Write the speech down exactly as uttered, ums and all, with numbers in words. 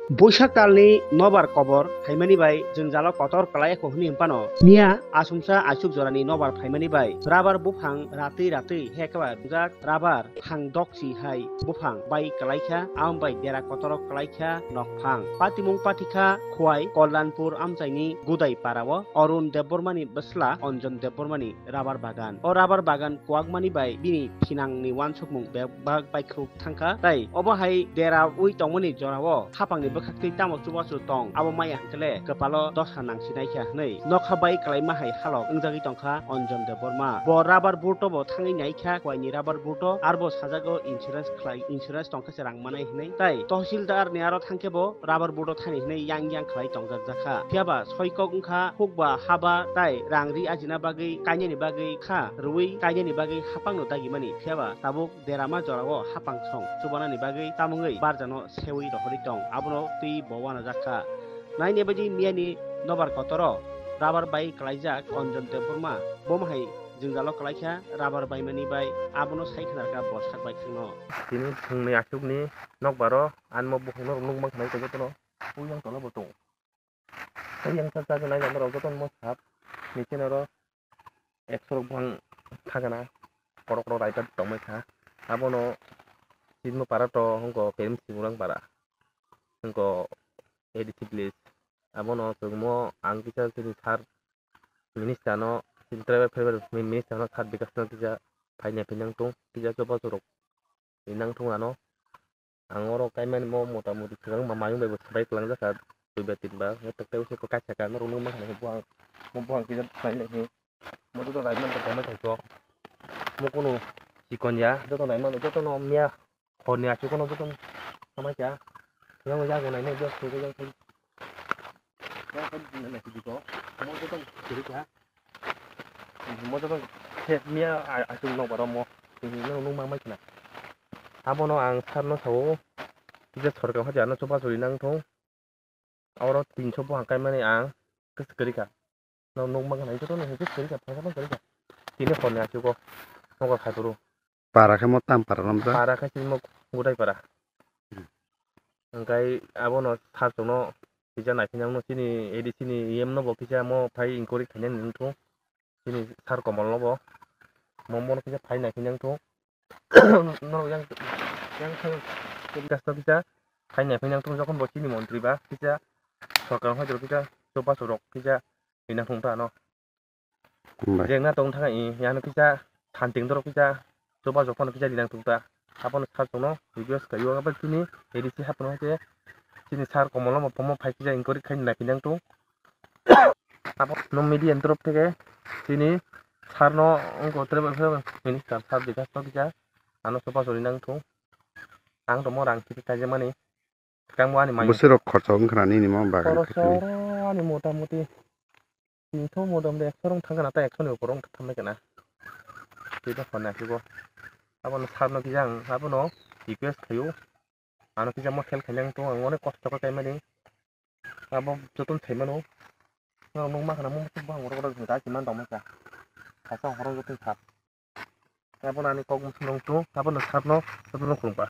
Boisak talni nobar kobor phaimani bai jwngjalo kotor kwlai kho hwnwi hwnphano, miya asumsa aisuk jorani nobar phaimani bai rabar buphang ratwi ratwi hekba rwngjak, rabar phang doksi hai buphang bai kwlaikha, am bai dera kotoro kwlaikha nokphang. Patimung pathikha Khwai Kollanpur amchaini Gudai parao Arun Debbarmani bwsla Anjan Debbarmani rabar bagan. O rabar bagan kwakmani bai bini thinangni uansukmung bebak baikhuk thangkha, tai obo hai dera ui tongmani jorao haphangni bwkhaktwi tamo chubachu tong, abo maya hwnkhe le kwpalo dosa nangsinaikha hwnwi nokha bai kwlaima hai halok wngjagwi tongkha Anjan Debbarma. Bo rabar burto bo thangwi naikha, Khwaini rabar burto, arbo sajago insurance khlai, insurance tongkha se rang manai hwnwi, tai tahsildar ni aro thangkhe bo rabar burto thani hwnwi yang yang khlai tongjak jakha. Phiyaba soikok wngkha hukba haba tai rang ri ajina bagwi kainani bagwi kha rwui kainani bagwi haphangno dagimani, phiyaba tabuk derama jorao haphang song chubanani bagwi tamungwi barjano seui rohorwi tong, abono twi bo uanajakha. Naini baidi miyani nobar kotoro rabar bai kwlaijak Anjan Debbarma, bomo hai jwngjalo kwlaikha rabar baimani bai, abono sai khnarkha bo sak bai khwno. Tini phungni aswkni nokbaro ani mo buphangno rwnuk mankha nai jotono, pui yang tola bo tongo. Yang sa sa nai jani rok jotono mo sap ni chini oro ekso rok bang thangana korok korok raida tongmai kha. Abono chini para to hwnko Kerem Singurang para hwnko A D C village. Abono chwngmo ang kisa chini sir minister no, chini tribal affairs minister no sir Bikash no kisa phaina phinang tung kisa joba jorok rinang thung ano. Ang oro kaimani mo mota moti kwbangma mayung bai bo swbai kwlangjak kha, dui ba tin ba. Hwnkhe tei uansukhe kaisa ka norok nukma khe bo ang, bo ang kisa khlai nai khe. Mo joto nai mano tongma thangkhe. Mo kunu chikon ya, joto nai mano, joto no miya horni aswk no joto no samai kha. Yang yago nai nai, yang thangkhe, yang thangkhe. Yang thangkhe nai nai khe diko. Mo joto no kwrwi kha. Mo joto khe miya a-, aswk nokbar o mo. Tini no nukma mai khna. Abono ang sir no sao, kisa sorkar hati ano chubachu rinang thung. Oro tinso buphang kaimani ang kwswk kwrwi kha. No nukma khna joto no kwswk kwrwi kha, phaisa no kwrwi kha. Tini horni aswk o nokbar khai phuru. Para khe mo tam para lamjak? Para khe chini mo Gudai para. Hmm. Hwnkhe abono sir chwngno kisa naiphinangno chini A D C ni E M no bo kisa mo phai inquiry khainani wngthung. Chini sir Komol no bo mo, mo no kisa phai naiphinang thung. Norok yang, yang thang, kisa no kisa phai naiphinang thung, jokhon bo chini montri ba kisa sorkar hoi kisa chubachu rok kisa rinang thung ta ano. Hambai. Jengna tong thang i, yano kisa thanting dorok kisa chubachu phano kisa rinang thung ta. Abono sir chwngno request khaio, abo chini A D C haphano hai khe chini sir Komol no bo phai kisa inquiry khai naiphinang thung. Abo no media ni torop theke chini sir no wngkha tribal affairs minister sir Bikash no kisa ano chubachu rinang thung. Ang tongmo rang kisa kaijakmani. Kangbo ani mai. Bwswk rok khorcha wngkha na nini mo bagan khorcha khaitwi? Oro ani mota moti tinso mota moti ekso rok thangkha na, ta ekso ni upor rok thangkha na. Tei ta honna khe bo. Abono sir no kisa ang abono request khaio. Ano kisa mo help khainang tong, ang onek kosto khe kaimani. Abo jotono sai mano. Norok nukma khna mo muchuk buphang rok rok da kiman tongma kha. Kaisa horo jotono sa. Abono ani kok muchung nung tu, abono sir no jotono khulum kha.